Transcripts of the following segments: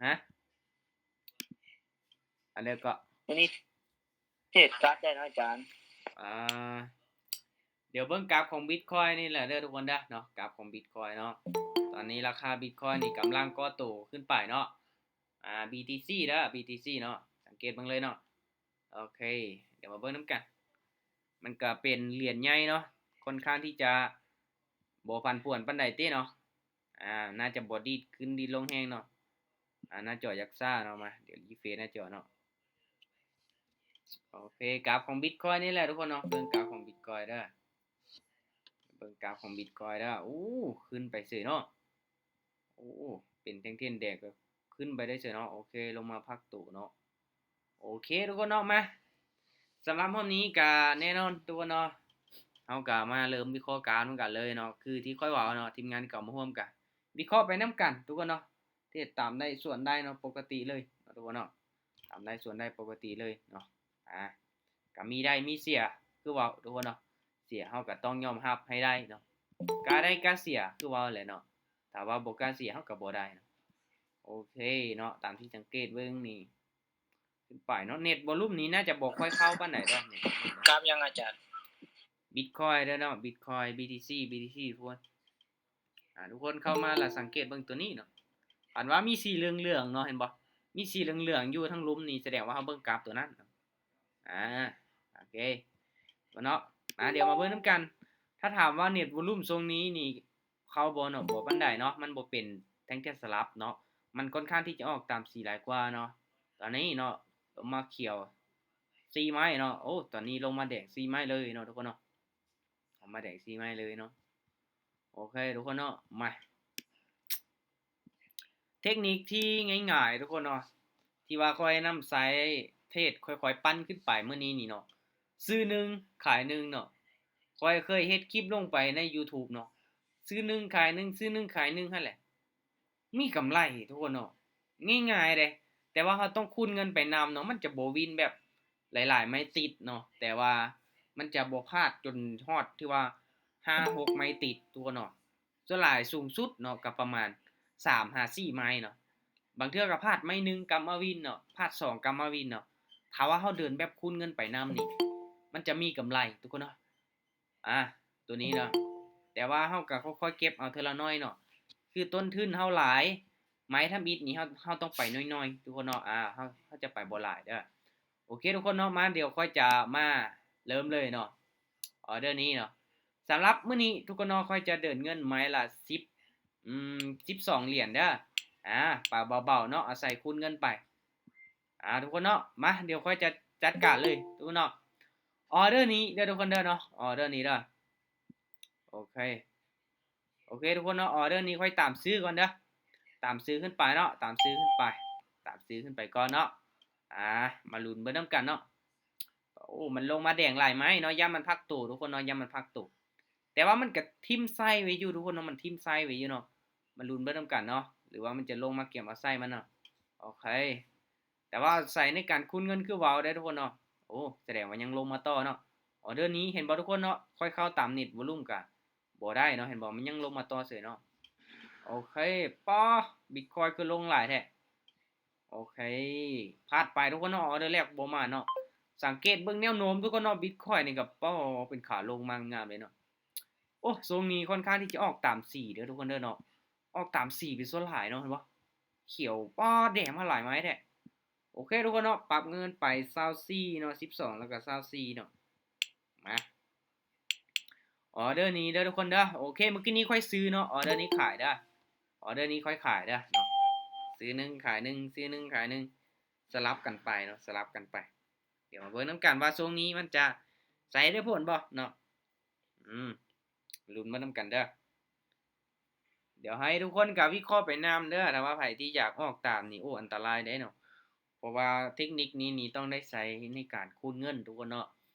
ຮະ ອັນໃດເກາະ? ມື້ນີ້ເທຣດກັບໄດ້ເນາະອາຈານ. ອ່າ ດຽວເບິ່ງກາຟຂອງບິດຄອຍນີ້ແຫຼະເດີທຸກຄົນເດີເນາະ, ກາຟຂອງບິດຄອຍເນາະ. ຕອນນີ້ລາຄາບິດຄອຍນີ້ກຳລັງກໍ່ໂຕຂຶ້ນໄປເນາະ. ອ່າ ບີທີຊີເດີ ບີທີຊີເນາະ, ສັງເກດເບິ່ງເລີຍເນາະ. ໂອເຄ ດຽວມາເບິ່ງນຳກັນ. ມັນກະເປັນຫຼຽນໃຫຍ່ເນາະ, ຄ່ອນຂ້າງທີ່ຈະບໍ່ຜັນຜວນປານໃດຕິເນາະ. ອ່າ ໜ້າຈະບໍ່ດີດຂຶ້ນດີດລົງແຮງເນາະ. ອ່າ ໜ້າຈໍຢາກຊ້າເນາະ. ມາ ດຽວຣີເຟຣຊໜ້າຈໍເນາະ. ໂອເຄ ກາຟຂອງບິດຄອຍນີ້ແຫຼະທຸກຄົນເນາະ, ເບິ່ງກາຟຂອງບິດຄອຍເດີ, ເບິ່ງກາຟຂອງບິດຄອຍເດີ. ໂອ້ ຂຶ້ນໄປເສີຍເນາະ. ໂອ້ ເປັນແທ່ງທຽນແດງກໍຂຶ້ນໄປໄດ້ເສີຍເນາະ. ໂອເຄ ລົງມາພັກໂຕເນາະ. ໂອເຄທຸກຄົນເນາະ, ມາ ສຳລັບຮອບນີ້ກະແນ່ນອນທຸກຄົນເນາະ, ເຮົາກະມາເລີ່ມວິເຄາະການນຳກັນເລີຍເນາະ. ຄືທີ່ຂ້ອຍເວົ້າເນາະ, ທີມງານເກົ່າມາຮ່ວມກະວິເຄາະໄປນຳກັນທຸກຄົນເນາະ. ເຮັດຕາມໃດສ່ວນໃດເນາະ, ປົກກະຕິເລີຍເນາະທຸກຄົນເນາະ, ຕາມໃດສ່ວນໃດປົກກະຕິເລີຍເນາະ. ອ່າ ກະມີໄດ້ມີເສຍ ຄືເວົ້າທຸກຄົນເນາະ, ເສຍເຮົາກະຕ້ອງຍອມຮັບໃຫ້ໄດ້ເນາະ, ກ້າໄດ້ກ້າເສຍ ຄືເວົ້າແຫຼະເນາະ. ຖ້າວ່າບໍ່ກ້າເສຍເຮົາກໍບໍ່ໄດ້ເນາະ. ໂອເຄເນາະ, ຕາມທີ່ສັງເກດເບິ່ງນີ້ ຂຶ້ນໄປເນາະ, ເນັດວອລຸມນີ້ໜ້າຈະບໍ່ຄ່ອຍເຂົ້າປານໃດດອກ. ກາຟຫຍັງອາຈານ? ບິດຄອຍເດີເນາະ, ບິດຄອຍ ບີທີຊີ ບີທີຊີ ທຸກຄົນ. ອ່າ ທຸກຄົນເຂົ້າມາລະສັງເກດເບິ່ງຕົວນີ້ເນາະ, ອັນວ່າມີສີເຫຼືອງໆເນາະ, ເຫັນບໍ່? ມີສີເຫຼືອງໆຢູ່ທາງລຸ່ມນີ້ ສະແດງວ່າເຮົາເບິ່ງກາຟຕົວນັ້ນ. ອ່າ ໂອເຄເນາະ, ມາ ດຽວມາເບິ່ງນຳກັນ. ຖ້າຖາມວ່າເນັດວອລຸມຊ່ວງນີ້ນີ້ ເຂົ້າບໍ່ເນາະ, ບໍ່ປານໃດເນາະ, ມັນບໍ່ເປັນແທ່ງທຽນສະຫຼັບເນາະ, ມັນຄ່ອນຂ້າງທີ່ຈະອອກຕາມສີຫຼາຍກວ່າເນາະ. ຕອນນີ້ເນາະ ລົງມາຂຽວສີ່ໄມ້ເນາະ. ໂອ້ ຕອນນີ້ລົງມາແດງສີ່ໄມ້ເລີຍເນາະທຸກຄົນເນາະ, ລົງມາແດງສີ່ໄມ້ເລີຍເນາະ. ໂອເຄທຸກຄົນເນາະ, ມາ ເທັກນິກທີ່ງ່າຍໆທຸກຄົນເນາະ, ທີ່ວ່າຂ້ອຍນຳໃຊ້ເທຣດ ຂ້ອຍໆປັ່ນຂຶ້ນໄປມື້ນີ້ນີ້ເນາະ, ຊື້ໜຶ່ງຂາຍໜຶ່ງເນາະ. ຂ້ອຍເຄີຍເຮັດຄລິບລົງໄປໃນຢູທູບເນາະ, ຊື້ໜຶ່ງຂາຍໜຶ່ງ ຊື້ໜຶ່ງຂາຍໜຶ່ງຫັ້ນແຫຼະ. ມີກຳໄລທຸກຄົນເນາະ, ງ່າຍໆເດ້, ແຕ່ວ່າເຮົາຕ້ອງຄູນເງິນໄປນຳເນາະ, ມັນຈະບໍ່ວິນແບບຫຼາຍໆໄມ້ຕິດເນາະ, ແຕ່ວ່າມັນຈະບໍ່ພາດຈົນຮອດທີ່ວ່າຫ້າຫົກໄມ້ຕິດທຸກຄົນເນາະ. ສ່ວນຫຼາຍສູງສຸດເນາະກໍປະມານສາມຫາສີ່ໄມ້ເນາະ, ບາງເທື່ອກໍພາດໄມ້ໜຶ່ງກັບມາວິນເນາະ, ພາດສອງກັບມາວິນເນາະ. ຖ້າວ່າເຮົາເດີນແບບຄູນເງິນໄປນຳນີ້ ມັນຈະມີກຳໄລທຸກຄົນເນາະ. ອ່າ ຕົວນີ້ເນາະ, ແຕ່ວ່າເຮົາກໍຄ່ອຍໆເກັບເອົາເທື່ອລະໜ້ອຍເນາະ, ຄືຕົ້ນທຶນເຮົາຫຼາຍ, ໄມ້ທຳອິດນີ້ເຮົາ ເຮົາຕ້ອງໄປໜ້ອຍໆທຸກຄົນເນາະ. ອ່າ ເຮົາ ເຮົາຈະໄປບໍ່ຫຼາຍເດີ. ໂອເຄທຸກຄົນເນາະ, ມາ ດຽວຂ້ອຍຈະມາເລີ່ມເລີຍເນາະ, ອໍເດີນີ້ເນາະ. ສຳລັບມື້ນີ້ທຸກຄົນເນາະ, ຂ້ອຍຈະເດີນເງິນໄມ້ລະສິບ ອືມ ສິບສອງຫຼຽນເດີ. ອ່າ ໄປເບົາໆເນາະ, ອາໄສຄູນເງິນໄປ. ອ່າ ທຸກຄົນເນາະ, ມາ ດຽວຂ້ອຍຈະຈັດການເລີຍທຸກຄົນເນາະ. ອໍເດີນີ້ເດີທຸກຄົນເດີເນາະ, ອໍເດີນີ້ເດີ. ໂອເຄ ໂອເຄທຸກຄົນເນາະ, ອໍເດີນີ້ຂ້ອຍຕາມຊື້ກ່ອນເດີ, ຕາມຊື້ຂຶ້ນໄປເນາະ, ຕາມຊື້ຂຶ້ນໄປ, ຕາມຊື້ຂຶ້ນໄປກ່ອນເນາະ. ອ່າ ມາລຸ້ນເບິ່ງນຳກັນເນາະ. ໂອ້ ມັນລົງມາແດງຫຼາຍໄມ້ເນາະ, ຢ້ານມັນພັກໂຕທຸກຄົນເນາະ, ຢ້ານມັນພັກໂຕ. ແຕ່ວ່າມັນກະຖິ້ມໄສ້ໄວ້ຢູ່ທຸກຄົນເນາະ, ມັນຖິ້ມໄສ້ໄວ້ຢູ່ເນາະ. ມາລຸ້ນເບິ່ງນຳກັນເນາະ, ຫຼືວ່າມັນຈະລົງມາກຽມເອົາໄສ້ມັນເນາະ. ໂອເຄ ແຕ່ວ່າໃຊ້ໃນການຄູນເງິນຄືເວົ້າໄດ້ທຸກຄົນເນາະ. ໂອ້ ສະແດງວ່າຍັງລົງມາຕໍ່ເນາະ. ອໍເດີນີ້ເຫັນບໍ່ທຸກຄົນເນາະ, ຂ້ອຍເຂົ້າຕາມເນັດວອລຸມກະບໍ່ໄດ້ເນາະ, ເຫັນບໍ່ ມັນຍັງລົງມາຕໍ່ເສີຍເນາະ. ໂອເຄ ປ້າ ບິດຄອຍຄືລົງຫຼາຍແທ້. ໂອເຄ ພາດໄປທຸກຄົນເນາະ, ອໍເດີແລກບໍ່ມາເນາະ. ສັງເກດເບິ່ງແນວໂນ້ມທຸກຄົນເນາະ, ບິດຄອຍນີ້ກໍ ປ້າ ເປັນຂາລົງມາງາມເລີຍເນາະ. ໂອ້ ຊ່ວງນີ້ຄ່ອນຂ້າງທີ່ຈະອອກຕາມສີເດີທຸກຄົນເດີເນາະ, ອອກຕາມສີເປັນສ່ວນຫຼາຍເນາະ, ເຫັນບໍ່ ຂຽວ ປ້າ ແດງມາຫຼາຍໄມ້ແທ້. ໂອເຄທຸກຄົນເນາະ, ປັບເງິນໄປຊາວສີ່ເນາະ, ສິບສອງ ແລ້ວກໍຊາວສີ່ເນາະ. ມາ ອໍເດີນີ້ເດີທຸກຄົນເດີ. ໂອເຄ ມື້ກີ້ນີ້ຂ້ອຍຊື້ເນາະ, ອໍເດີນີ້ຂາຍເດີ, ອໍເດີນີ້ຂ້ອຍຂາຍເດີເນາະ. ຊື້ໜຶ່ງຂາຍໜຶ່ງ ຊື້ໜຶ່ງຂາຍໜຶ່ງ ສະຫຼັບກັນໄປເນາະ, ສະຫຼັບກັນໄປ. ດຽວມາເບິ່ງນຳກັນວ່າຊ່ວງນີ້ມັນຈະໃຊ້ໄດ້ຜົນບໍ່ເນາະ. ອືມ ລຸ້ນມານຳກັນເດີ. ດຽວໃຫ້ທຸກຄົນກໍວິເຄາະໄປນຳເດີ, ຖ້າວ່າໃຜທີ່ຢາກອອກຕາມນີ້ ໂອ້ ອັນຕະລາຍເດ້ເນາະ, ເພາະວ່າເທັກນິກນີ້ນີ້ຕ້ອງໄດ້ໃຊ້ໃນການຄູນເງິນທຸກຄົນເນາະ.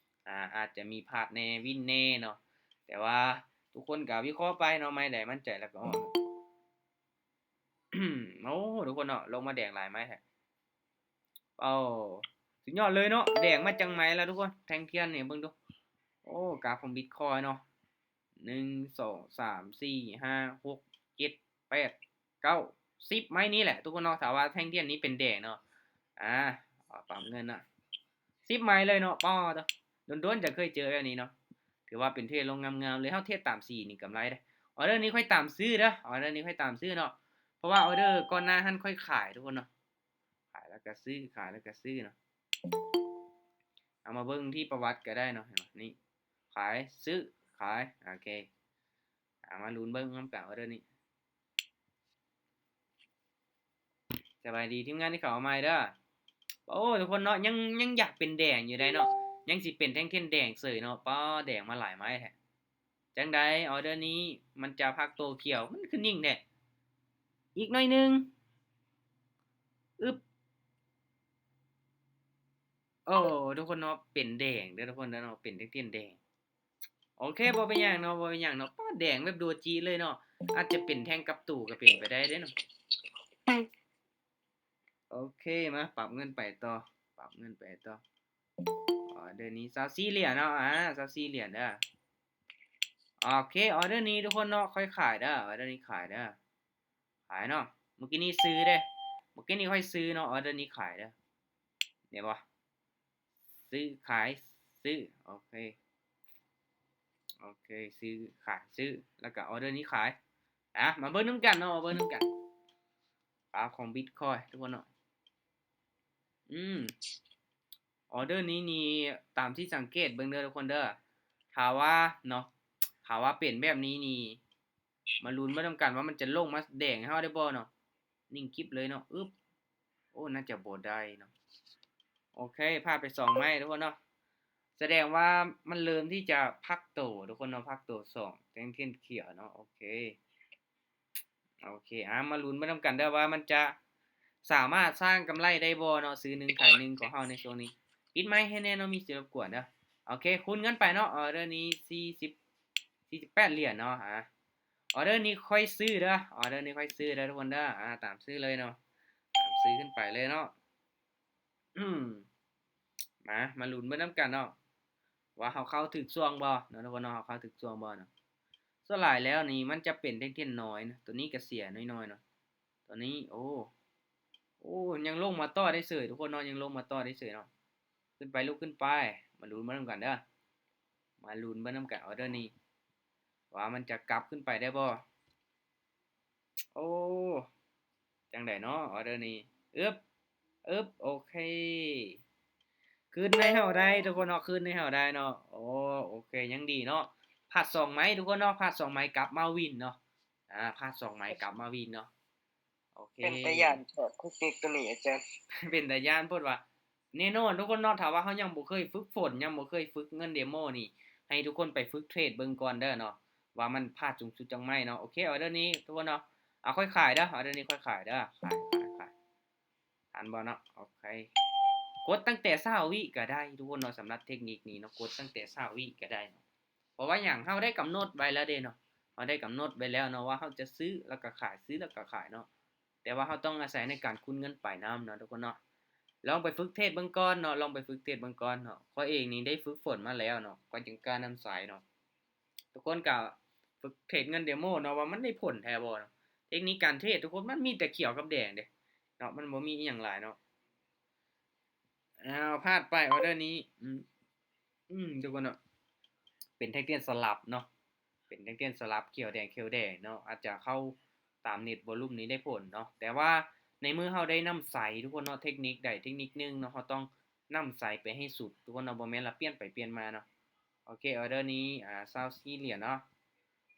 ອາ ອາດຈະມີພາດແດ່ ວິນແດ່ເນາະ, ແຕ່ວ່າທຸກຄົນກໍວິເຄາະໄປເນາະ, ໄມ້ໃດໝັ້ນໃຈແລ້ວກໍອອກ. ໂອ້ ທຸກຄົນເນາະ, ລົງມາແດງຫຼາຍໄມ້ແທ້. ເອົ້າ ສຸດຍອດເລີຍເນາະ, ແດງມາຈັກໄມ້ລະທຸກຄົນ, ແທ່ງທຽນນີ້ເບິ່ງດູ. ໂອ້ ກາຟຂອງບິດຄອຍເນາະ, ໜຶ່ງ ສອງ ສາມ ສີ່ ຫ້າ ຫົກ ເຈັດ ແປດ ເກົ້າ ສິບໄມ້ນີ້ແຫຼະທຸກຄົນເນາະ ຖ້າວ່າແທ່ງທຽນນີ້ເປັນແດງເນາະ. ອາ ປັບເງິນເນາະ ສິບໄມ້ເລີຍເນາະ. ປ້າໂທ້ ດົນໆຈະເຄີຍເຈີແບບນີ້ເນາະ. ຖືວ່າເປັນເທຣດລົງງາມໆເລີຍ. ເຮົາເທຣດຕາມສີນີ້ກຳໄລເດ້. ອໍເດີນີ້ຂ້ອຍຕາມຊື້ເດີ ອໍເດີນີ້ຂ້ອຍຕາມຊື້ເນາະ ເພາະວ່າອໍເດີກ່ອນໜ້າຫັ້ນຂ້ອຍຂາຍທຸກຄົນເນາະ. ຂາຍແລ້ວກໍຊື້ ຂາຍແລ້ວກໍຊື້ເນາະ. ເອົາມາເບິ່ງທີ່ປະຫວັດກໍໄດ້ເນາະ. ເຫັນບໍ່ ນີ້ ຂາຍ ຊື້ ຂາຍ. ໂອເຄ ເອົາມາລຸ້ນເບິ່ງນຳກັນອໍເດີນີ້. ສະບາຍດີທີມງານທີ່ເຂົ້າມາໃໝ່ເດີ. ໂອ້ ທຸກຄົນເນາະ ຍັງ ຍັງຢາກເປັນແດງຢູ່ໃດ໋ເນາະ ຍັງຊິເປັນແທ່ງທຽນແດງເສີຍເນາະ. ປ້າ ແດງມາຫຼາຍໄມ້ແທ້. ຈັ່ງໃດ ອໍເດີນີ້ມັນຈະພັກໂຕຂຽວ ມັນຄືນິ່ງແທ້. ອີກໜ້ອຍໜຶ່ງ ອຶບ ໂອ້ ທຸກຄົນເນາະ ເປັນແດງເດີທຸກຄົນເດີເນາະ ເປັນແທ່ງທຽນແດງ. ໂອເຄ ບໍ່ເປັນຫຍັງເນາະ ບໍ່ເປັນຫຍັງເນາະ. ປ້າ ແດງແບບໂດຈິເລີຍເນາະ ອາດຈະເປັນແທ່ງກັບໂຕກໍເປັນໄປໄດ້ເດ້ເນາະ. ໂອເຄ ມາປັບເງິນໄປຕໍ່ ປັບເງິນໄປຕໍ່. ອໍເດີນີ້ຊາວສີ່ຫຼຽນເນາະ ອາ ຊາວສີ່ຫຼຽນເດີ. ໂອເຄ ອໍເດີນີ້ທຸກຄົນເນາະ ຂ້ອຍຂາຍເດີ ອໍເດີນີ້ຂາຍເດີ ຂາຍເນາະ. ເມື່ອກີ້ນີ້ຊື້ເດ້ ເມື່ອກີ້ນີ້ຂ້ອຍຊື້ເນາະ ອໍເດີນີ້ຂາຍເດີ. ເຫັນບໍ່ ຊື້ຂາຍຊື້. ໂອເຄ ໂອເຄ ຊື້ຂາຍຊື້ ແລ້ວກໍອໍເດີນີ້ຂາຍ. ອາ ມາເບິ່ງນຳກັນເນາະ ມາເບິ່ງນຳກັນ ກາຟຂອງບິດຄອຍທຸກຄົນເນາະ. ອືມ ອໍເດີນີ້ນີ້ ຕາມທີ່ສັງເກດເບິ່ງເດີທຸກຄົນເດີ ຖ້າວ່າເນາະ ຖ້າວ່າເປັນແບບນີ້ນີ້ ມາລຸ້ນໄປນຳກັນວ່າມັນຈະລົງມາແດງໃຫ້ເຮົາໄດ້ບໍ່ເນາະ. ນິ່ງກິບເລີຍເນາະ ອຶບ ໂອ້ ໜ້າຈະບໍ່ໄດ້ເນາະ. ໂອເຄ ພາດໄປສອງໄມ້ທຸກຄົນເນາະ ສະແດງວ່າມັນເລີ່ມທີ່ຈະພັກໂຕທຸກຄົນເນາະ ພັກໂຕສອງ ແທ່ງທຽນຂຽວເນາະ. ໂອເຄ ໂອເຄ ອາ ມາລຸ້ນໄປນຳກັນເດີວ່າມັນຈະສາມາດສ້າງກຳໄລໄດ້ບໍ່ເນາະ ຊື້ໜຶ່ງຂາຍໜຶ່ງຂອງເຮົາໃນຊ່ວງນີ້. ປິດໄມໃຫ້ແດ່ເນາະ ມີສຽງລົບກວນເດີ. ໂອເຄ ຄູນເງິນໄປເນາະ ອໍເດີນີ້ສີ່ສິບ ສີ່ສິບແປດຫຼຽນເນາະ. ອາ ອໍເດີນີ້ຂ້ອຍຊື້ເດີ ອໍເດີນີ້ຂ້ອຍຊື້ເດີທຸກຄົນເດີ. ອາ ຕາມຊື້ເລີຍເນາະ ຕາມຊື້ຂຶ້ນໄປເລີຍເນາະ. ອືມ ມາ ມາລຸ້ນເບິ່ງນຳກັນເນາະ ວ່າເຮົາເຂົ້າຖືກຊ່ວງບໍ່ເນາະ ທຸກຄົນເນາະ ເຮົາເຂົ້າຖືກຊ່ວງບໍ່ເນາະ. ສ່ວນຫຼາຍແລ້ວນີ້ມັນຈະເປັນແທ່ງທຽນນ້ອຍເນາະ ຕົວນີ້ກໍເສຍນ້ອຍໆເນາະ ຕົວນີ້. ໂອ້ ໂອ້ ຍັງລົງມາຕໍ່ໄດ້ເສີຍທຸກຄົນເນາະ ຍັງລົງມາຕໍ່ໄດ້ເສີຍເນາະ. ຂຶ້ນໄປລູກ ຂຶ້ນໄປ ມາລຸ້ນເບິ່ງນຳກັນເດີ ມາລຸ້ນເບິ່ງນຳກັນ ອໍເດີນີ້ ວ່າມັນຈະກັບຂຶ້ນໄປໄດ້ບໍ່. ໂອ້ ຈັ່ງໃດເນາະ ອໍເດີນີ້ ອຶບ ອຶບ ໂອເຄ ຄືນໃຫ້ເຮົາໄດ້ທຸກຄົນເນາະ ຄືນໃຫ້ເຮົາໄດ້ເນາະ. ໂອ້ ໂອເຄ ຍັງດີເນາະ ພາດສອງໄມ້ທຸກຄົນເນາະ ພາດສອງໄມ້ກັບມາວິນເນາະ. ອາ ພາດສອງໄມ້ກັບມາວິນເນາະ. ໂອເຄ ເປັນຕາຢ້ານແທ້ ຄືເປັກໂຕນີ້ອາຈານ ເປັນຕາຢ້ານໂພດວ່າ. ແນ່ນອນທຸກຄົນເນາະ ຖ້າວ່າເຮົາຍັງບໍ່ເຄີຍຝຶກຝົນ ຍັງບໍ່ເຄີຍຝຶກເງິນເດໂມນີ້ ໃຫ້ທຸກຄົນໄປຝຶກເທຣດເບິ່ງກ່ອນເດີເນາະ ວ່າມັນພາດສູງສຸດຈັກໄມ້ເນາະ. ໂອເຄ ອໍເດີນີ້ທຸກຄົນເນາະ ເອົາ ຂ້ອຍຂາຍເດີ ອໍເດີນີ້ຂ້ອຍຂາຍເດີ ຂາຍ ຂາຍ ຂາຍ ທັນບໍ່ເນາະ. ໂອເຄ ກົດຕັ້ງແຕ່ຊາວວິກໍໄດ້ທຸກຄົນເນາະ ສຳລັບເທັກນິກນີ້ເນາະ ກົດຕັ້ງແຕ່ຊາວວິກໍໄດ້ເນາະ. ເພາະວ່າຫຍັງ ເຮົາໄດ້ກຳນົດໄວ້ແລ້ວເດ້ເນາະ ເຮົາໄດ້ກຳນົດໄວ້ແລ້ວເນາະ ວ່າເຮົາຈະຊື້ ແລ້ວກໍຂາຍ ຊື້ ແລ້ວກໍຂາຍເນາະ. ແຕ່ວ່າເຮົາຕ້ອງອາໄສໃນການຄູນເງິນໄປນຳເນາະທຸກຄົນເນາະ. ລອງໄປຝຶກເທຣດເບິ່ງກ່ອນເນາະ ລອງໄປຝຶກເທຣດເບິ່ງກ່ອນເນາະ. ຂ້ອຍເອງນີ້ໄດ້ຝຶກຝົນມາແລ້ວເນາະ ຂ້ອຍຈຶ່ງກ້ານຳໃຊ້ເນາະ. ທຸກຄົນກໍຝຶກເທຣດເງິນເດໂມເນາະ ວ່າມັນໄດ້ຜົນແທ້ບໍ່ເນາະ. ເທັກນິກການເທຣດທຸກຄົນ ມັນມີແຕ່ຂຽວກັບແດງເດ້ເນາະ ມັນບໍ່ມີອີ່ຫຍັງຫຼາຍເນາະ. ເອົາ ພາດໄປ ອໍເດີນີ້ ອືມ ອືມ ທຸກຄົນເນາະ ເປັນແທ່ງທຽນສະຫຼັບເນາະ ເປັນແທ່ງທຽນສະຫຼັບຂຽວແດງ ຂຽວແດງເນາະ. ອາດຈະເຂົ້າຕາມເນັດວອລຸມນີ້ໄດ້ຜົນເນາະ ແຕ່ວ່າໃນເມື່ອເຮົາໄດ້ນຳໃຊ້ທຸກຄົນເນາະ ເທັກນິກໃດເທັກນິກໜຶ່ງເນາະ ເຮົາຕ້ອງນຳໃຊ້ໄປໃຫ້ສຸດທຸກຄົນເນາະ ບໍ່ແມ່ນລະປ່ຽນໄປປ່ຽນມາເນາະ. ໂອເຄ ອໍເດີນີ້ ອາ ຊາວສີ່ຫຼຽນເນາະ.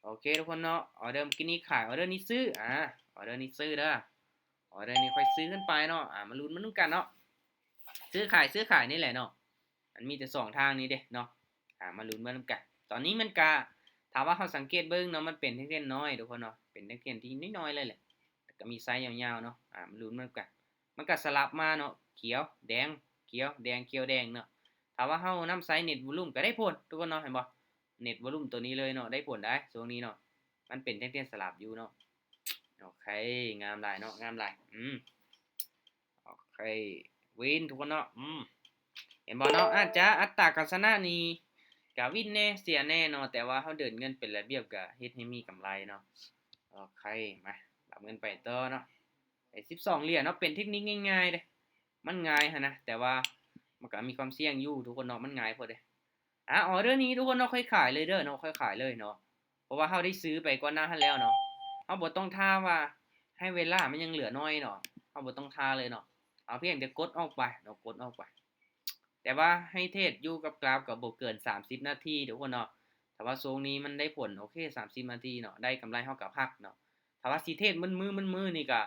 ໂອເຄທຸກຄົນເນາະ ອໍເດີມື້ກີ້ນີ້ຂາຍ ອໍເດີນີ້ຊື້ ອາ ອໍເດີນີ້ຊື້ເດີ ອໍເດີນີ້ຂ້ອຍຊື້ຂຶ້ນໄປເນາະ. ອາ ມາລຸ້ນມານຳກັນເນາະ ຊື້ຂາຍ ຊື້ຂາຍນີ້ແຫຼະເນາະ ມັນມີແຕ່ສອງທາງນີ້ເດ້ເນາະ. ອາ ມາລຸ້ນມານຳກັນ. ຕອນນີ້ມັນກະ ຖ້າວ່າເຮົາສັງເກດເບິ່ງເນາະ ມັນເປັນແທ່ງທຽນນ້ອຍທຸກຄົນເນາະ ເປັນແທ່ງທຽນທີ່ນ້ອຍໆເລີຍແຫຼະ ແລ້ວກໍມີໄຊຍາວໆເນາະ. ອາ ມາລຸ້ນມານຳກັນ ມັນກໍສະຫຼັບມາເນາະ ຂຽວ ແດງ ຂຽວ ແດງ ຂຽວ ແດງເນາະ. ຖ້າວ່າເຮົານຳໃຊ້ເນັດວອລຸມກໍໄດ້ຜົນທຸກຄົນເນາະ ເຫັນບໍ່ ເນັດວອລຸມຕົວນີ້ເລີຍເນາະ ໄດ້ຜົນໄດ໋ຊ່ວງນີ້ເນາະ ມັນເປັນແທ່ງທຽນສະຫຼັບຢູ່ເນາະ. ໂອເຄ ງາມຫຼາຍເນາະ ງາມຫຼາຍ ອືມ ໂອເຄ ວິນທຸກຄົນເນາະ ອືມ ເຫັນບໍ່ເນາະ ອາດຈະອັດຕາການຊະນະນີ້ກະວິນແດ່ ເສຍແດ່ເນາະ ແຕ່ວ່າເຮົາເດີນເງິນເປັນລະບຽບກະເຮັດໃຫ້ມີກຳໄລເນາະ. ໂອເຄ ມາ ຮັບເງິນໄປຕໍ່ເນາະ. ໄອ້ສິບສອງຫຼຽນເນາະ ເປັນເທັກນິກງ່າຍໆເດ້ ມັນງ່າຍຫັ້ນນະ ແຕ່ວ່າມັນກໍມີຄວາມສ່ຽງຢູ່ທຸກຄົນເນາະ ມັນງ່າຍໂພດເດ້. ອາ ອໍເດີນີ້ທຸກຄົນເນາະ ຄ່ອຍຂາຍເລີຍເດີເນາະ ຄ່ອຍຂາຍເລີຍເນາະ ເພາະວ່າເຮົາໄດ້ຊື້ໄປກ່ອນໜ້າຫັ້ນແລ້ວເນາະ ເຮົາບໍ່ຕ້ອງຖ້າວ່າໃຫ້ເວລາມັນຍັງເຫຼືອໜ້ອຍເນາະ ເຮົາບໍ່ຕ້ອງຖ້າເລີຍເນາະ ເອົາພຽງແຕ່ກົດອອກໄປເນາະ ກົດອອກໄປ. ແຕ່ວ່າໃຫ້ເທຣດຢູ່ກັບກຣາຟກໍບໍ່ເກີນສາມສິບນາທີທຸກຄົນເນາະ ຖ້າວ່າຊ່ວງນີ້ມັນໄດ້ຜົນ ໂອເຄ ສາມສິບນາທີເນາະ ໄດ້ກຳໄລເຮົາກໍພັກເນາະ. ຖ້າວ່າຊິເທຣດໝົດມື້ ໝົດມື້ນີ້ກ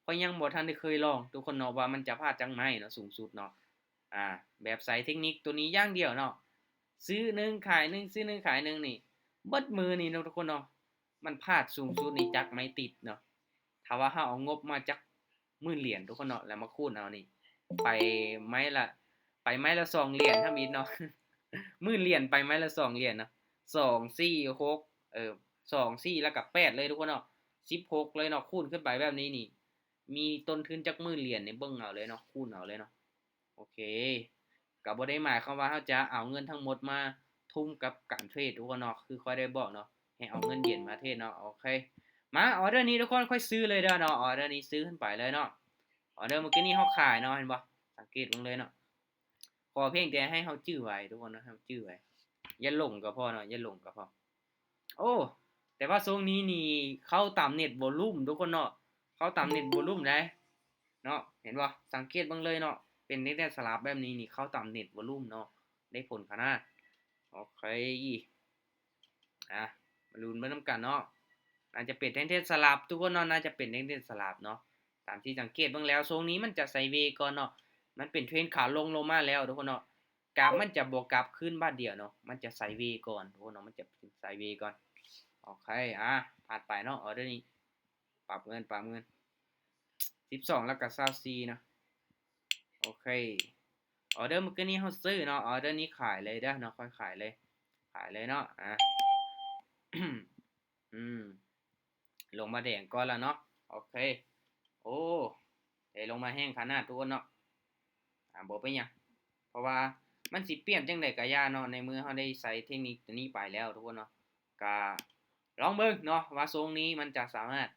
ໍຂ້ອຍຍັງບໍ່ທັນໄດ້ເຄີຍລອງທຸກຄົນເນາະ ວ່າມັນຈະພາດຈັກໄມ້ເນາະ ສູງສຸດເນາະ. ອາ ແບບໃຊ້ເທັກນິກຕົວນີ້ຢ່າງດຽວເນາະ ຊື້ໜຶ່ງຂາຍໜຶ່ງ ຊື້ໜຶ່ງຂາຍໜຶ່ງນີ້ ເບິດມື້ນີ້ເນາະທຸກຄົນເນາະ ມັນພາດສູງສຸດນີ້ຈັກໄມ້ຕິດເນາະ. ຖ້າວ່າເຮົາເອົາງົບມາຈັກໝື່ນຫຼຽນທຸກຄົນເນາະ ແລ້ວມາຄູນເອົານີ້ ໄປໄມ້ລະ ໄປໄມ້ລະສອງຫຼຽນທຳອິດເນາະ ໝື່ນຫຼຽນໄປໄມ້ລະສອງຫຼຽນເນາະ ສອງ ສີ່ ຫົກ ເອີ ສອງ ສີ່ ແລ້ວກໍແປດເລີຍທຸກຄົນເນາະ ສິບຫົກເລີຍເນາະ ຄູນຂຶ້ນໄປແບບນີ້ນີ້ ມີຕົ້ນທຶນຈັກໝື່ນຫຼຽນນີ້ ເບິ່ງເອົາເລີຍເນາະ ຄູນເອົາເລີຍເນາະ. ໂອເຄ ກໍບໍ່ໄດ້ໝາຍຄວາມວ່າເຮົາຈະເອົາເງິນທັງໝົດມາທຸ່ມກັບການເທຣດທຸກຄົນເນາະ ຄືຂ້ອຍໄດ້ບອກເນາະ ໃຫ້ເອົາເງິນເຢັນມາເທຣດເນາະ. ໂອເຄ ມາ ອໍເດີນີ້ທຸກຄົນ ຂ້ອຍຊື້ເລີຍເດີເນາະ ອໍເດີນີ້ຊື້ຂຶ້ນໄປເລີຍເນາະ. ອໍເດີມື້ກີ້ນີ້ເຮົາຂາຍເນາະ ເຫັນບໍ່ ສັງເກດເບິ່ງເລີຍເນາະ ຂໍພຽງແຕ່ໃຫ້ເຮົາຈື່ໄວ້ທຸກຄົນເນາະ ໃຫ້ເຮົາຈື່ໄວ້ ຢ່າຫຼົງກໍພໍເນາະ ຢ່າຫຼົງກໍພໍ. ໂອ້ ແຕ່ວ່າຊ່ວງນີ້ນີ້ເຂົ້າຕາມເນັດວໍລຸ່ມທຸກຄົນເນາະ ເຂົ້າຕາມເນັດວໍລຸ່ມເດ້ເນາະ ເຫັນບໍ່ ສັງເກດເບິ່ງເລີຍເນາະ ເປັນແທ່ງສະຫຼັບແບບນີ້ນີ້ ເຂົ້າຕາມເນັດວໍລຸ່ມເນາະ ໄດ້ຜົນຂະໜາດ. ໂອເຄ ອາ ມາລຸ້ນເບິ່ງນຳກັນເນາະ ໜ້າຈະເປັນແທ່ງສະຫຼັບທຸກຄົນເນາະ ໜ້າຈະເປັນແທ່ງສະຫຼັບເນາະ. ຕາມທີ່ສັງເກດເບິ່ງແລ້ວ ຊ່ວງນີ້ມັນຈະໄຊເວກ່ອນເນາະ ມັນເປັນເທຣນຂາລົງລົງມາແລ້ວທຸກຄົນເນາະ ກາບມັນຈະບໍ່ກັບຄືນບາດດຽວເນາະ ມັນຈະໄຊເວກ່ອນທຸກຄົນເນາະ ມັນຈະໄຊເວກ່ອນ. ໂອເຄ ອາ ຜ່ານໄປເນາະ ອໍເດີນີ້ ປັບເງິນ ປັບເງິນ ສິບສອງ ແລ້ວກໍຊາວສີ່ເນາະ. ໂອເຄ ອໍເດີມື້ກີ້ນີ້ເຮົາຊື້ເນາະ ອໍເດີນີ້ຂາຍເລີຍເດີເນາະ ຄ່ອຍຂາຍເລີຍ ຂາຍເລີຍເນາະ ອາ ອືມ ລົງມາແດງກ່ອນລະເນາະ. ໂອເຄ ໂອ້ ໄດ້ລົງມາແຮງຂະໜາດທຸກຄົນເນາະ ອາ ບໍ່ເປັນຫຍັງ ເພາະວ່າມັນຊິປ່ຽນຈັ່ງໃດກໍຢ່າເນາະ ໃນເມື່ອເຮົາໄດ້ໃຊ້ເທັກນິກຕົວນີ້ໄປແລ້ວທຸກຄົນເນາະ ກໍລອງເບິ່ງເນາະ ວ່າຊ່ວງນີ້ມັນຈະສາມາດ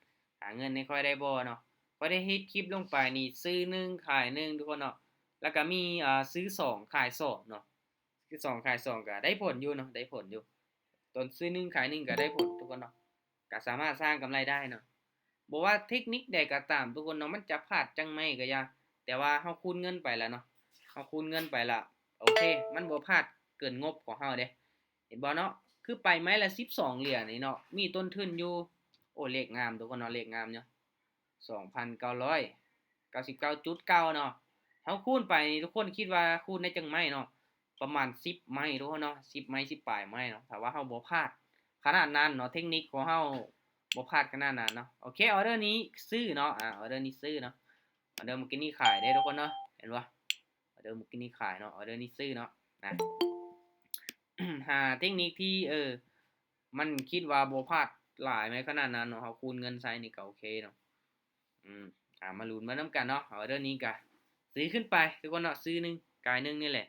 ຫາເງິນໃຫ້ຂ້ອຍໄດ້ບໍ່ເນາະ. ຂ້ອຍໄດ້ເຮັດຄລິບລົງໄປນີ້ ຊື້ໜຶ່ງຂາຍໜຶ່ງທຸກຄົນເນາະ ແລ້ວກໍມີ ອາ ຊື້ສອງຂາຍສອງເນາະ ຊື້ສອງຂາຍສອງກໍໄດ້ຜົນຢູ່ເນາະ ໄດ້ຜົນຢູ່ ຕົນຊື້ໜຶ່ງຂາຍໜຶ່ງກໍໄດ້ຜົນທຸກຄົນເນາະ ກໍສາມາດສ້າງກຳໄລໄດ້ເນາະ. ບໍ່ວ່າເທັກນິກໃດກໍຕາມທຸກຄົນເນາະ ມັນຈະພາດຈັກໄມ້ກໍຢ່າ ແຕ່ວ່າເຮົາຄູນເງິນໄປລະເນາະ ເຮົາຄູນເງິນໄປລະ ໂອເຄ ມັນບໍ່ພາດເກີນງົບຂອງເຮົາເດ້ ເຫັນບໍ່ເນາະ ຄືໄປໄມ້ລະສິບສອງຫຼຽນນີ້ເນາະ ມີຕົ້ນທຶນຢູ່ ໂອ້ ເລກງາມທຸກຄົນເນາະ ເລກງາມຢູ່ ສອງພັນເກົ້າຮ້ອຍເກົ້າສິບເກົ້າຈຸດເກົ້າເນາະ. ເຮົາຄູນໄປນີ້ ທຸກຄົນຄິດວ່າຄູນໄດ້ຈັກໄມ້ເນາະ ປະມານສິບໄມ້ທຸກຄົນເນາະ ສິບໄມ້ ສິບປາຍໄມ້ເນາະ ຖ້າວ່າເຮົາບໍ່ພາດຂະໜາດນັ້ນເນາະ ເທັກນິກຂອງເຮົາບໍ່ພາດຂະໜາດນັ້ນເນາະ. ໂອເຄ ອໍເດີນີ້ຊື້ເນາະ ອາ ອໍເດີນີ້ຊື້ເນາະ ອໍເດີມື້ກີ້ນີ້ຂາຍເດ້ທຸກຄົນເນາະ ເຫັນບໍ່ ອໍເດີມື້ກີ້ນີ້ຂາຍເນາະ ອໍເດີນີ້ຊື້ເນາະ ນະ ຫາເທັກນິກທີ່ ເອີ ມັນຄິດວ່າບໍ່ພາດຫຼາຍໄມ້ຂະໜາດນັ້ນເນາະ ເຮົາຄູນເງິນໃສ່ນີ້ກໍໂອເຄເນາະ. ອືມ ອາ ມາລຸ້ນມານຳກັນເນາະ ອໍເດີນີ້ກະຊື້ຂຶ້ນໄປທຸກຄົນເນາະ ຊື້ໜຶ່ງຂາຍໜຶ່ງນີ້ແຫຼະ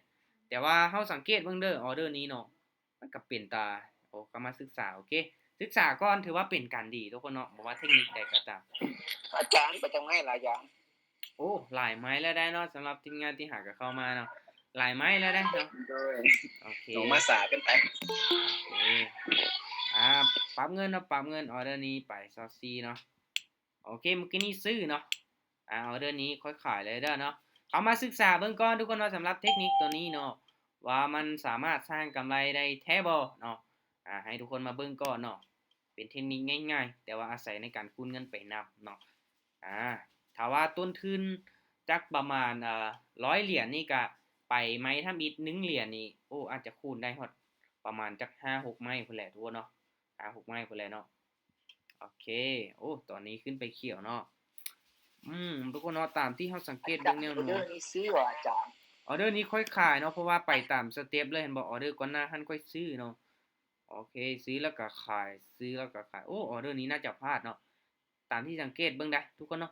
ແຕ່ວ່າເຮົາສັງເກດເບິ່ງເດີ ອໍເດີນີ້ເນາະ ມັນກະເປັນຕາ ໂອ້ ກໍມາສຶກສາ ໂອເຄ ສຶກສາກ່ອນ ຖືວ່າເປັນການດີທຸກຄົນເນາະ ບໍ່ວ່າເທັກນິກໃດກໍຕາມ. ອາຈານ ໄປຈັກໄມ້ລະອາຈານ? ໂອ້ ຫຼາຍໄມ້ແລ້ວໄດ໋ເນາະ ສຳລັບທີມງານທີ່ຫາກໍເຂົ້າມາເນາະ ຫຼາຍໄມ້ແລ້ວໄດ໋ເນາະ. ໂດຍ ໂອເຄ ລົງມາສາເກີນໄປ ໂອເຄ ອາ ປັບເງິນເນາະ ປັບເງິນ ອໍເດີນີ້ໄປຊາວສີ່ເນາະ. ໂອເຄ ມື້ກີ້ນີ້ຊື້ເນາະ ອາ ອໍເດີນີ້ຄ່ອຍຂາຍເລີຍເດີເນາະ. ເຮົາມາສຶກສາເບິ່ງກ່ອນທຸກຄົນເນາະ ສຳລັບເທັກນິກຕົວນີ້ເນາະ ວ່າມັນສາມາດສ້າງກຳໄລໄດ້ແທ້ບໍ່ເນາະ. ອາ ໃຫ້ທຸກຄົນມາເບິ່ງກ່ອນເນາະ ເປັນເທັກນິກງ່າຍໆ ແຕ່ວ່າອາໄສໃນການຄູນເງິນໄປນຳເນາະ. ອາ ຖ້າວ່າຕົ້ນທຶນຈັກປະມານ ເອີ ຮ້ອຍຫຼຽນນີ້ ກະໄປໄມ້ທຳອິດໜຶ່ງຫຼຽນນີ້ ໂອ້ ອາດຈະຄູນໄດ້ຮອດປະມານຈັກຫ້າຫົກໄມ້ພຸ້ນແຫຼະທຸກຄົນເນາະ ຫ້າຫົກໄມ້ພຸ້ນແຫຼະເນາະ. ໂອເຄ ໂອ້ ຕອນນີ້ຂຶ້ນໄປຂຽວເນາະ. ອືມ ທຸກຄົນເນາະ ຕາມທີ່ເຮົາສັງເກດເບິ່ງແນວໂນ້ມ ອອເດີນີ້ຊື້ຫວາອາຈານ? ອອເດີນີ້ຂ້ອຍຂາຍເນາະ ເພາະວ່າໄປຕາມສະເຕັບເລີຍ ເຫັນບໍ່ ອອເດີກ່ອນໜ້າຫັ້ນຂ້ອຍຊື້ເນາະ. ໂອເຄ ຊື້ແລ້ວກໍຂາຍ ຊື້ແລ້ວກໍຂາຍ. ໂອ້ ອອເດີນີ້ໜ້າຈະພາດເນາະ ຕາມທີ່ສັງເກດເບິ່ງໄດ໋ທຸກຄົນເນາະ.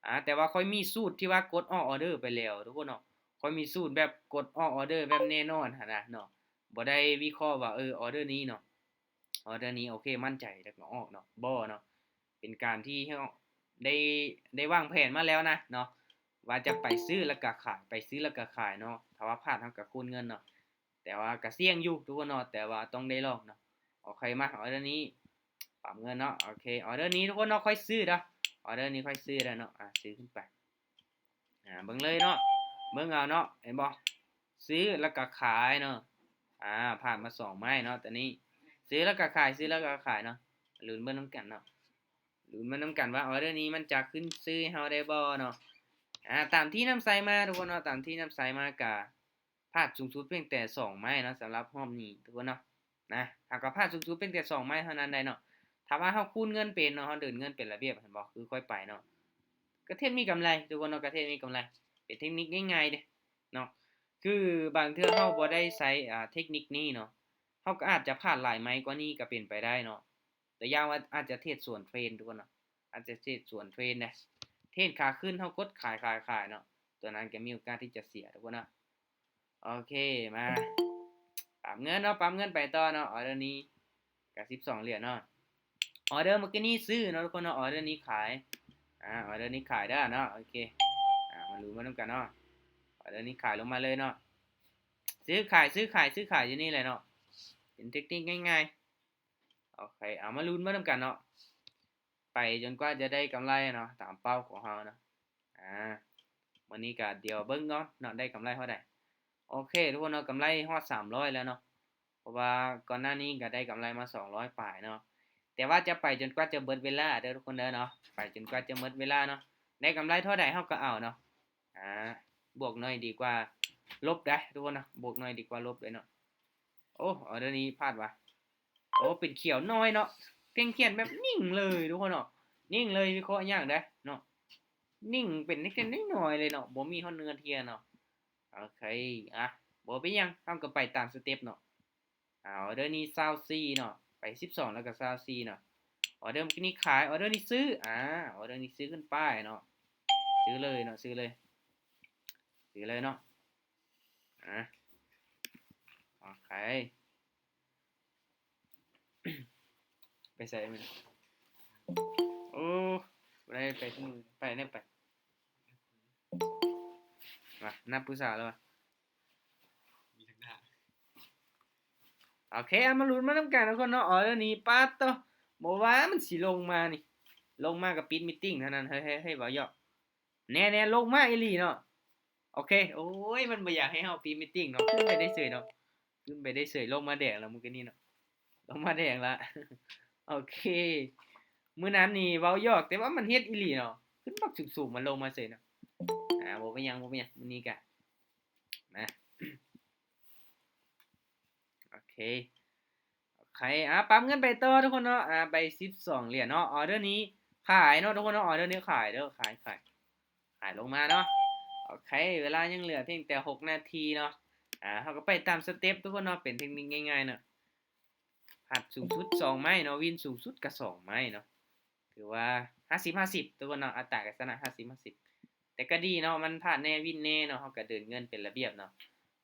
ອາ ແຕ່ວ່າຂ້ອຍມີສູດທີ່ວ່າກົດອອກອອເດີໄປແລ້ວທຸກຄົນເນາະ ຂ້ອຍມີສູດແບບກົດອອກອອເດີແບບແນ່ນອນຫັ້ນນະເນາະ ບໍ່ໄດ້ວິເຄາະວ່າ ເອີ ອອເດີນີ້ເນາະ ອໍເດີນີ້ ໂອເຄ ໝັ້ນໃຈແລ້ວກໍອອກເນາະ ບໍ່ເນາະ ເປັນການທີ່ເຮົາ ໄດ້ ໄດ້ວາງແຜນມາແລ້ວນະເນາະ ວ່າຈະໄປຊື້ແລ້ວກະຂາຍ ໄປຊື້ແລ້ວກະຂາຍເນາະ ຖ້າວ່າພາດເຮົາກະຄູນເງິນເນາະ ແຕ່ວ່າກະສ່ຽງຢູ່ທຸກຄົນເນາະ ແຕ່ວ່າຕ້ອງໄດ້ລອງເນາະ. ໂອເຄ ມາ ອໍເດີນີ້ ປັບເງິນເນາະ ໂອເຄ ອໍເດີນີ້ທຸກຄົນເນາະ ຂ້ອຍຊື້ເດີ ອໍເດີນີ້ຂ້ອຍຊື້ເດີເນາະ ອາ ຊື້ຂຶ້ນໄປ ອາ ເບິ່ງເລີຍເນາະ ເບິ່ງເອົາເນາະ ເຫັນບໍ່ ຊື້ແລ້ວກະຂາຍເນາະ ອາ ຜ່ານມາສອງໄມ້ເນາະ ຕອນນີ້ ຊື້ແລ້ວກະຂາຍ ຊື້ແລ້ວກະຂາຍເນາະ ລຸ້ນເບິ່ງນຳກັນເນາະ ລຸ້ນມານຳກັນວ່າອໍເດີນີ້ມັນຈະຂຶ້ນຊື້ໃຫ້ເຮົາໄດ້ບໍ່ເນາະ. ອາ ຕາມທີ່ນ້ຳໃສມາທຸກຄົນເນາະ ຕາມທີ່ນ້ຳໃສມາກະພາດສູງສຸດພຽງແຕ່ສອງໄມ້ເນາະ ສຳລັບຮອບນີ້ທຸກຄົນເນາະ ນະ ເຮົາກະພາດສູງສຸດພຽງແຕ່ສອງໄມ້ເທົ່ານັ້ນໄດ໋ເນາະ. ຖ້າວ່າເຮົາຄູນເງິນເປັນເນາະ ເຮົາເດີນເງິນເປັນລະບຽບ ເຫັນບໍ່ ຄືຂ້ອຍໄປເນາະ ກະເຮັດມີກຳໄລທຸກຄົນເນາະ ກະເຮັດມີກຳໄລ ເປັນເທັກນິກງ່າຍໆເດ້ເນາະ ຄືບາງເທື່ອເຮົາບໍ່ໄດ້ໃຊ້ ອາ ເທັກນິກນີ້ເນາະ ເຮົາກະອາດຈະພາດຫຼາຍໄມ້ກວ່ານີ້ກະເປັນໄປໄດ້ເນາະ. ຕົວຢ່າງວ່າອາດຈະເທຣດສວນເທຣນທຸກຄົນເນາະ ອາດຈະເທຣດສວນເທຣນເດ້ ເທຣນຂາຂຶ້ນເຮົາກົດຂາຍຂາຍຂາຍເນາະ ຕົວນັ້ນກະມີໂອກາດທີ່ຈະເສຍທຸກຄົນເນາະ. ໂອເຄ ມາ ປັບເງິນເນາະ ປັບເງິນໄປຕໍ່ເນາະ ອໍເດີນີ້ກະສິບສອງຫຼຽນເນາະ ອໍເດີມື້ກີ້ນີ້ຊື້ເນາະທຸກຄົນເນາະ ອໍເດີນີ້ຂາຍ ອາ ອໍເດີນີ້ຂາຍເດີເນາະ ໂອເຄ ອາ ມາລຸ້ນມານຳກັນເນາະ ອໍເດີນີ້ຂາຍລົງມາເລີຍເນາະ ຊື້ຂາຍ ຊື້ຂາຍ ຊື້ຂາຍຢູ່ນີ້ແຫຼະເນາະ ເປັນເທັກນິກງ່າຍໆ. ໂອເຄ ເອົາມາລຸ້ນມານຳກັນເນາະ ໄປຈົນກວ່າຈະໄດ້ກຳໄລເນາະ ຕາມເປົ້າຂອງເຮົາເນາະ ອາ ມື້ນີ້ກະດຽວເບິ່ງກ່ອນເນາະ ໄດ້ກຳໄລເທົ່າໃດ. ໂອເຄທຸກຄົນເນາະ ກຳໄລຮອດສາມຮ້ອຍແລ້ວເນາະ ເພາະວ່າກ່ອນໜ້ານີ້ກະໄດ້ກຳໄລມາສອງຮ້ອຍປາຍເນາະ ແຕ່ວ່າຈະໄປຈົນກວ່າຈະເບິດເວລາເດີທຸກຄົນເດີເນາະ ໄປຈົນກວ່າຈະເບິດເວລາເນາະ ໄດ້ກຳໄລເທົ່າໃດເຮົາກະເອົາເນາະ ອາ ບວກໜ້ອຍດີກວ່າລົບໄດ໋ທຸກຄົນເນາະ ບວກໜ້ອຍດີກວ່າລົບເດ້ເນາະ. ໂອ້ ອໍເດີນີ້ພາດວ່າ ໂອ້ ເປັນຂຽວໜ້ອຍເນາະ ພຽງຂຽນແບບນິ່ງເລີຍທຸກຄົນເນາະ ນິ່ງເລີຍ ວິເຄາະຍາກເດ້ເນາະ ນິ່ງເປັນຂຽນໜ້ອຍໆເລີຍເນາະ ບໍ່ມີຮອດເນື້ອເທື່ອເນາະ. ໂອເຄ ອະ ບໍ່ເປັນຫຍັງ ເຮົາກະໄປຕາມສະເຕັບເນາະ ອາ ອໍເດີນີ້ຊາວສີ່ເນາະ ໄປສິບສອງແລ້ວກະຊາວສີ່ເນາະ ອໍເດີນີ້ຂາຍ ອໍເດີນີ້ຊື້ ອາ ອໍເດີນີ້ຊື້ຂຶ້ນໄປເນາະ ຊື້ເລີຍເນາະ ຊື້ເລີຍ ຊື້ເລີຍເນາະ ອາ ໂອເຄ ໄປໃສມັນ ໂອ້ ບໍ່ໄດ້ໄປ ໄປແນວໄປ ມາ ນັດຜູ້ສາວແລ້ວຫວາ ມີທັງໜ້າ ໂອເຄ ເອົາມາລຸ້ນມານຳກັນທຸກຄົນເນາະ ອໍເດີນີ້ ປາດໂທ້ ບໍ່ວ່າມັນຊິລົງມານີ້ ລົງມາກະປິດມີດຕິ້ງເທົ່ານັ້ນ ເຮີ້ຍໆ ເວົ້າຢອກ ແນ່ໆ ລົງມາອີ່ຫຼີເນາະ ໂອເຄ ໂອ້ຍ ມັນບໍ່ຢາກໃຫ້ເຮົາປິດມີດຕິ້ງເນາະ ຂຶ້ນໄປໄດ້ເສີຍເນາະ ຂຶ້ນໄປໄດ້ເສີຍ ລົງມາແດງແລ້ວມື້ກີ້ນີ້ເນາະ ລົງມາແດງລະ ໂອເຄ ມື້ນັ້ນນີ້ເວົ້າຢອກ ແຕ່ວ່າມັນເຮັດອີ່ຫຼີເນາະ ຂຶ້ນບັກສູງໆ ມັນລົງມາເສີຍເນາະ ອາ ບໍ່ເປັນຫຍັງ ບໍ່ເປັນຫຍັງ ມື້ນີ້ກະ ນະ ໂອເຄ ໂອເຄ ອາ ປັບເງິນໄປຕໍ່ທຸກຄົນເນາະ ອາ ໄປສິບສອງຫຼຽນເນາະ ອໍເດີນີ້ຂາຍເນາະທຸກຄົນເນາະ ອໍເດີນີ້ຂາຍເດີ ຂາຍ ຂາຍ ຂາຍລົງມາເນາະ ໂອເຄ ເວລາຍັງເຫຼືອພຽງແຕ່ຫົກນາທີເນາະ ອາ ເຮົາກະໄປຕາມສະເຕັບທຸກຄົນເນາະ ເປັນເທັກນິກງ່າຍໆເນາະ ພັດສູງສຸດສອງໄມ້ເນາະ ວິນສູງສຸດກະສອງໄມ້ເນາະ ຖືວ່າຫ້າສິບຫ້າສິບທຸກຄົນເນາະ ອັດຕາການຊະນະຫ້າສິບຫ້າສິບ ແຕ່ກະດີເນາະ ມັນພາດແນ່ວິນແນ່ເນາະ ເຮົາກະເດີນເງິນເປັນລະບຽບເນາະ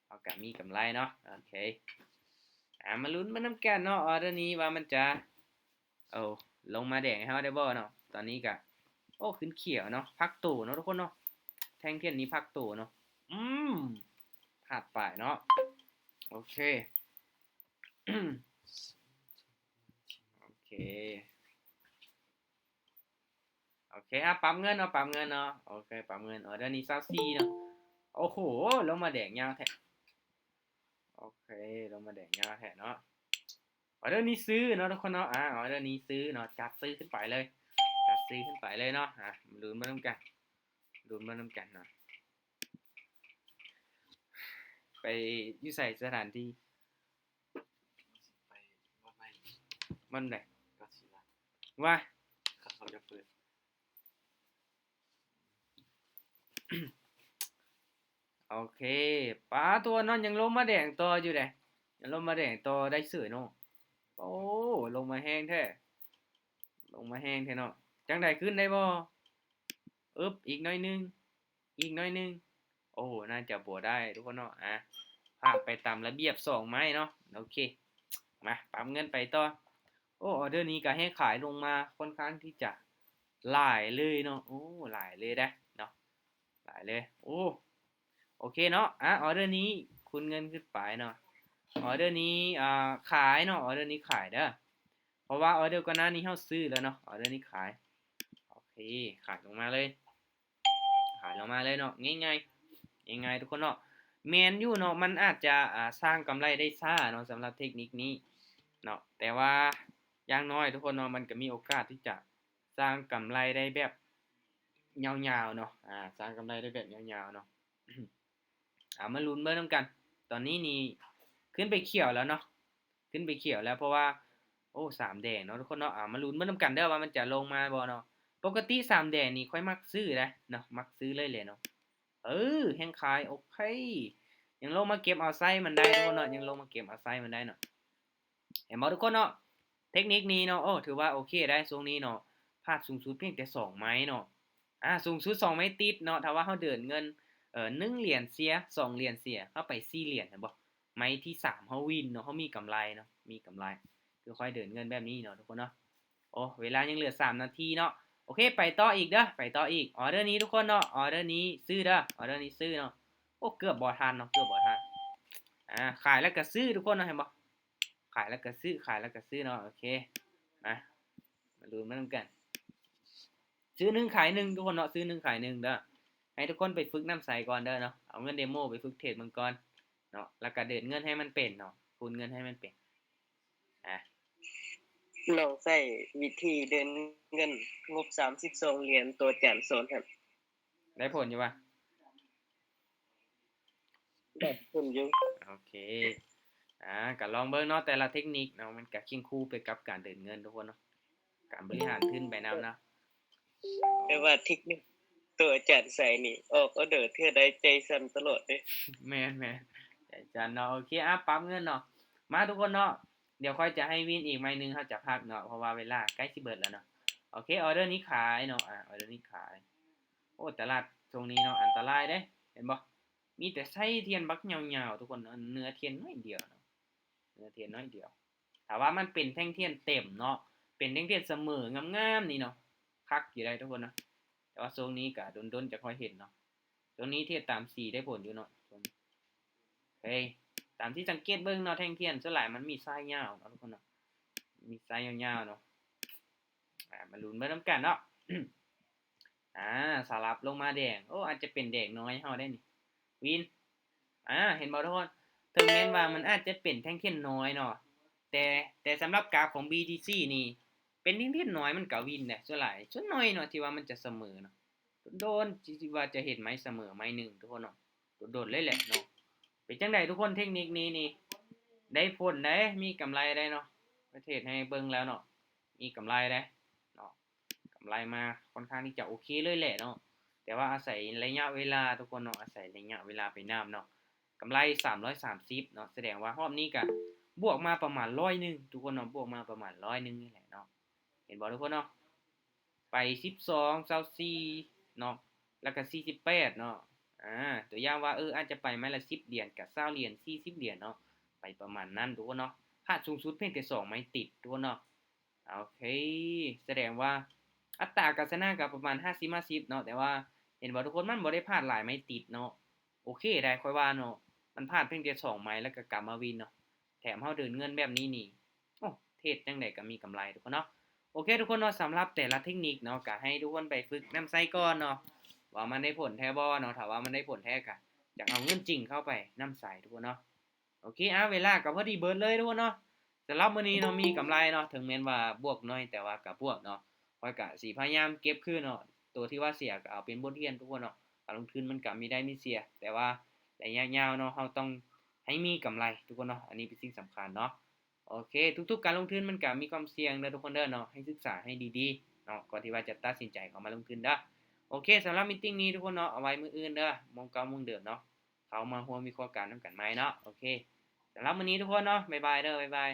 ເຮົາກະມີກຳໄລເນາະ ໂອເຄ ອາ ມາລຸ້ນມານຳກັນເນາະ ອໍເດີນີ້ວ່າມັນຈະ ໂອ້ ລົງມາແດງໃຫ້ເຮົາໄດ້ບໍ່ເນາະ ຕອນນີ້ກະ ໂອ້ ຂຶ້ນຂຽວເນາະ ພັກໂຕເນາະທຸກຄົນເນາະ ແທ່ງທຽນນີ້ພັກໂຕເນາະ ອືມ ພາດໄປເນາະ ໂອເຄ ໂອເຄ ໂອເຄ ອະ ປັບເງິນເນາະ ປັບເງິນເນາະ ໂອເຄ ປັບເງິນ ອໍເດີນີ້ຊາວສີ່ເນາະ ໂອ້ໂຫ ລົງມາແດງຍາວແທ້ ໂອເຄ ລົງມາແດງຍາວແທ້ເນາະ ອໍເດີນີ້ຊື້ເນາະທຸກຄົນເນາະ ອາ ອໍເດີນີ້ຊື້ເນາະ ຈັດຊື້ຂຶ້ນໄປເລີຍ ຈັດຊື້ຂຶ້ນໄປເລີຍເນາະ ອາ ມາລຸ້ນມານຳກັນ ລຸ້ນມານຳກັນເນາະ ໄປຢູ່ໃສສະຖານທີ່ ໄປວັດໃໝ່ ວັດໃດ ກາສິລະ ວ່າ ເຂົາຈະເປີດ ໂອເຄ ປາໂທ້ເນາະ ຍັງລົງມາແດງຕໍ່ຢູ່ເດ້ ຍັງລົງມາແດງຕໍ່ໄດ້ເສີຍເນາະ ໂອ້ ລົງມາແຮງແທ້ ລົງມາແຮງແທ້ເນາະ ຈັ່ງໃດ ຂຶ້ນໄດ້ບໍ່ ອຶບ ອີກໜ້ອຍໜຶ່ງ ອີກໜ້ອຍໜຶ່ງ ໂອ້ ໜ້າຈະບໍ່ໄດ້ທຸກຄົນເນາະ ອາ ພາດໄປຕາມລະບຽບສອງໄມ້ເນາະ ໂອເຄ ມາ ປັບເງິນໄປຕໍ່ ໂອ້ ອໍເດີນີ້ກະແຮງຂາຍລົງມາ ຄ່ອນຂ້າງທີ່ຈະ ຫຼາຍເລີຍເນາະ ໂອ້ ຫຼາຍເລີຍເດ້ເນາະ ຫຼາຍເລີຍ ໂອ້ ໂອເຄເນາະ ອາ ອໍເດີນີ້ຄູນເງິນຂຶ້ນໄປເນາະ ອໍເດີນີ້ ອ່າ ຂາຍເນາະ ອໍເດີນີ້ຂາຍເດີ ເພາະວ່າອໍເດີກ່ອນໜ້ານີ້ເຮົາຊື້ແລ້ວເນາະ ອໍເດີນີ້ຂາຍ ໂອເຄ ຂາຍລົງມາເລີຍ ຂາຍລົງມາເລີຍເນາະ ງ່າຍໆ ງ່າຍໆ ທຸກຄົນເນາະ ແມ່ນຢູ່ເນາະ ມັນອາດຈະ ອ່າ ສ້າງກຳໄລໄດ້ຊ້າເນາະ ສຳລັບເທັກນິກນີ້ເນາະ ແຕ່ວ່າຢ່າງໜ້ອຍທຸກຄົນເນາະ ມັນກໍມີໂອກາດທີ່ຈະສ້າງກຳໄລໄດ້ແບບຍາວໆເນາະ ອາ ສ້າງກຳໄລໄດ້ແບບຍາວໆເນາະ ເອົາມາລຸ້ນເບິ່ງນຳກັນ ຕອນນີ້ນີ້ຂຶ້ນໄປຂຽວແລ້ວເນາະ ຂຶ້ນໄປຂຽວແລ້ວ ເພາະວ່າ ໂອ້ ສາມແດງເນາະທຸກຄົນເນາະ ເອົາມາລຸ້ນເບິ່ງນຳກັນເດີວ່າມັນຈະລົງມາບໍ່ເນາະ ປົກກະຕິສາມແດງນີ້ຂ້ອຍມັກຊື້ເດ້ເນາະ ມັກຊື້ເລີຍແຫຼະເນາະ ເອີ ແຮງຂາຍ ໂອເຄ ຍັງລົງມາເກັບເອົາໄຊມັນໄດ້ທຸກຄົນເນາະ ຍັງລົງມາເກັບເອົາໄຊມັນໄດ້ເນາະ ເຫັນບໍ່ທຸກຄົນເນາະ ເທັກນິກນີ້ເນາະ ໂອ້ ຖືວ່າໂອເຄໄດ໋ ຊ່ວງນີ້ເນາະ ພາດສູງສຸດພຽງແຕ່ສອງໄມ້ເນາະ ອາ ສູງສຸດສອງໄມ້ຕິດເນາະ ຖ້າວ່າເຮົາເດີນເງິນ ເອີ ໜຶ່ງຫຼຽນເສຍ ສອງຫຼຽນເສຍ ເຮົາໄປສີ່ຫຼຽນ ເຫັນບໍ່ ໄມ້ທີສາມເຮົາວິນເນາະ ເຮົາມີກຳໄລເນາະ ມີກຳໄລ ຄືຂ້ອຍເດີນເງິນແບບນີ້ເນາະທຸກຄົນເນາະ ໂອ້ ເວລາຍັງເຫຼືອສາມນາທີເນາະ ໂອເຄ ໄປຕໍ່ອີກເດີ ໄປຕໍ່ອີກ ອໍເດີນີ້ທຸກຄົນເນາະ ອໍເດີນີ້ຊື້ເດີ ອໍເດີນີ້ຊື້ເນາະ ໂອ້ ເກືອບບໍ່ທັນເນາະ ເກືອບບໍ່ທັນ ອາ ຂາຍແລ້ວກໍຊື້ທຸກຄົນເນາະ ເຫັນບໍ່ ຂາຍແລ້ວກໍຊື້ ຂາຍແລ້ວກໍຊື້ເນາະ ໂອເຄ ມາ ມາລຸ້ນມານຳກັນ ຊື້ໜຶ່ງຂາຍໜຶ່ງທຸກຄົນເນາະ ຊື້ໜຶ່ງຂາຍໜຶ່ງເດີ ໃຫ້ທຸກຄົນໄປຝຶກນຳໃຊ້ກ່ອນເດີເນາະ ເອົາເງິນເດໂມໄປຝຶກເທຣດເບິ່ງກ່ອນເນາະ ແລ້ວກໍເດີນເງິນໃຫ້ມັນເປັນເນາະ ຄູນເງິນໃຫ້ມັນເປັນ ອາ ລອງໃຊ້ວິທີເດີນເງິນງົບສາມສິບສອງຫຼຽນ ໂຕອາຈານສອນຫັ້ນ ໄດ້ຜົນຢູ່ບໍ່? ໄດ້ຜົນຢູ່ ໂອເຄ ອາ ກໍລອງເບິ່ງເນາະ ແຕ່ລະເທັກນິກເນາະ ມັນກໍຄຽງຄູ່ໄປກັບການເດີນເງິນທຸກຄົນເນາະ ການບໍລິຫານທຶນໄປນຳເນາະ ແຕ່ວ່າເທັກນິກໂຕອາຈານໃສ່ນີ້ ອອກອໍເດີເທື່ອໃດໃຈສັ່ນຕະຫຼອດເດ້ ແມ່ນໆ ໃຈສັ່ນເນາະ ໂອເຄ ອາ ປັບເງິນເນາະ ມາທຸກຄົນເນາະ ດຽວຂ້ອຍຈະໃຫ້ວິນອີກໄມ້ໜຶ່ງ ເຮົາຈະພັກເນາະ ເພາະວ່າເວລາໃກ້ຊິເບິດແລ້ວເນາະ ໂອເຄ ອໍເດີນີ້ຂາຍເນາະ ອາ ອໍເດີນີ້ຂາຍ ໂອ້ ຕະຫຼາດຊ່ວງນີ້ເນາະ ອັນຕະລາຍເດ້ ເຫັນບໍ່ ມີແຕ່ໄສ້ທຽນບັກຍາວໆ ທຸກຄົນ ເນື້ອທຽນໜ້ອຍດຽວເນາະ ເນື້ອທຽນໜ້ອຍດຽວ ຖ້າວ່າມັນເປັນແທ່ງທຽນເຕັມເນາະ ເປັນແທ່ງທຽນສະເໝີງາມໆນີ້ເນາະ ຄັກຢູ່ໄດ໋ທຸກຄົນເນາະ ແຕ່ວ່າຊ່ວງນີ້ກະດົນໆຈະຄ່ອຍເຫັນເນາະ ຊ່ວງນີ້ເທດຕາມສີໄດ້ຜົນຢູ່ເນາະ ເອີຍ ຕາມທີ່ສັງເກດເບິ່ງເນາະ ແທ່ງທຽນສ່ວນຫຼາຍມັນມີໄສ້ຍາວເນາະ ທຸກຄົນເນາະ ມີໄສ້ຍາວໆເນາະ ອາ ມາລຸ້ນເບິ່ງນຳກັນເນາະ ອາ ສະຫຼັບລົງມາແດງ ໂອ້ ອາດຈະເປັນແດງນ້ອຍເຮົາໄດ້ນີ້ ວິນ ອາ ເຫັນບໍ່ທຸກຄົນ ເຖິງແມ່ນວ່າມັນອາດຈະເປັນແທ່ງທຽນນ້ອຍເນາະ ແຕ່ ແຕ່ສຳລັບກາຟຂອງ ບີ ທີ ຊີ ນີ້ ເປັນແທ່ງທຽນນ້ອຍມັນກໍວິນແຫຼະ ສ່ວນຫຼາຍ ສ່ວນໜ້ອຍເນາະ ທີ່ວ່າມັນຈະສະເໝີເນາະ ດົນໆ ທີ່ວ່າຈະເຫັນໄມ້ສະເໝີໄມ້ໜຶ່ງ ທຸກຄົນເນາະ ດົນໆເລີຍແຫຼະເນາະ ເປັນຈັ່ງໃດທຸກຄົນ ເທັກນິກນີ້ນີ້ ໄດ້ຜົນໄດ໋ ມີກຳໄລໄດ໋ເນາະ ໄປເທດໃຫ້ເບິ່ງແລ້ວເນາະ ມີກຳໄລໄດ໋ເນາະ ກຳໄລມາຄ່ອນຂ້າງທີ່ຈະໂອເຄເລີຍແຫຼະເນາະ ແຕ່ວ່າອາໄສໄລຍະເວລາທຸກຄົນເນາະ ອາໄສໄລຍະເວລາໄປນຳເນາະ ກຳໄລສາມຮ້ອຍສາມສິບເນາະ ສະແດງວ່າຮອບນີ້ກະບວກມາປະມານຮ້ອຍໜຶ່ງ ທຸກຄົນເນາະ ບວກມາປະມານຮ້ອຍໜຶ່ງນີ້ແຫຼະເນາະ ເຫັນບໍ່ທຸກຄົນເນາະ ໄປສິບສອງ ຊາວສີ່ເນາະ ແລ້ວກະສີ່ສິບແປດເນາະ ອາ ຕົວຢ່າງວ່າ ເອີ ອາດຈະໄປໄມ້ລະສິບຫຼຽນ ກະຊາວຫຼຽນ ສີ່ສິບຫຼຽນເນາະ ໄປປະມານນັ້ນທຸກຄົນເນາະ ພາດສູງສຸດພຽງແຕ່ສອງໄມ້ຕິດທຸກຄົນເນາະ ໂອເຄ ສະແດງວ່າອັດຕາການຊະນະກໍປະມານຫ້າສິບຫ້າສິບເນາະ ແຕ່ວ່າເຫັນບໍ່ທຸກຄົນ ມັນບໍ່ໄດ້ພາດຫຼາຍໄມ້ຕິດເນາະ ໂອເຄໄດ໋ ຂ້ອຍວ່າເນາະ ມັນພາດພຽງແຕ່ສອງໄມ້ ແລ້ວກໍກັບມາວິນເນາະ ແຖມເຮົາເດີນເງິນແບບນີ້ນີ້ ໂອ້ ເທດຈັ່ງໃດກໍມີກຳໄລທຸກຄົນເນາະ ໂອເຄທຸກຄົນເນາະ ສຳລັບແຕ່ລະເທັກນິກເນາະ ກໍໃຫ້ທຸກຄົນໄປຝຶກນຳໃຊ້ກ່ອນເນາະ ວ່າມັນໄດ້ຜົນແທ້ບໍ່ເນາະ ຖ້າວ່າມັນໄດ້ຜົນແທ້ກໍຈະເອົາເງິນຈິງເຂົ້າໄປນຳໃຊ້ທຸກຄົນເນາະ ໂອເຄ ອາ ເວລາກໍພໍດີເບິດເລີຍທຸກຄົນເນາະ ສຳລັບມື້ນີ້ເນາະ ມີກຳໄລເນາະ ເຖິງແມ່ນວ່າບວກໜ້ອຍ ແຕ່ວ່າກໍບວກເນາະ ຂ້ອຍກໍຊິພະຍາຍາມເກັບຄືນເນາະ ໂຕທີ່ວ່າເສຍກໍເອົາເປັນບົດຮຽນທຸກຄົນເນາະ ການລົງທຶນມັນກໍມີໄດ້ມີເສຍ ແຕ່ວ່າໄລຍະຍາວເນາະ ເຮົາຕ້ອງໃຫ້ມີກຳໄລທຸກຄົນເນາະ ອັນນີ້ເປັນສິ່ງສຳຄັນເນາະ ໂອເຄ ທຸກໆການລົງທຶນມັນກໍມີຄວາມສ່ຽງເດີທຸກຄົນເດີເນາະ ໃຫ້ສຶກສາໃຫ້ດີໆເນາະ ກ່ອນທີ່ວ່າຈະຕັດສິນໃຈເຂົ້າມາລົງທຶນເດີ ໂອເຄ ສຳລັບມີດຕິ້ງນີ້ທຸກຄົນເນາະ ເອົາໄວ້ມື້ອື່ນເດີ ໂມງເກົ່າໂມງເດີມເນາະ ເຂົ້າມາຮ່ວມວິເຄາະການນຳກັນໃໝ່ເນາະ ໂອເຄ ສຳລັບມື້ນີ້ທຸກຄົນເນາະ ບາຍບາຍເດີ ບາຍບາຍ.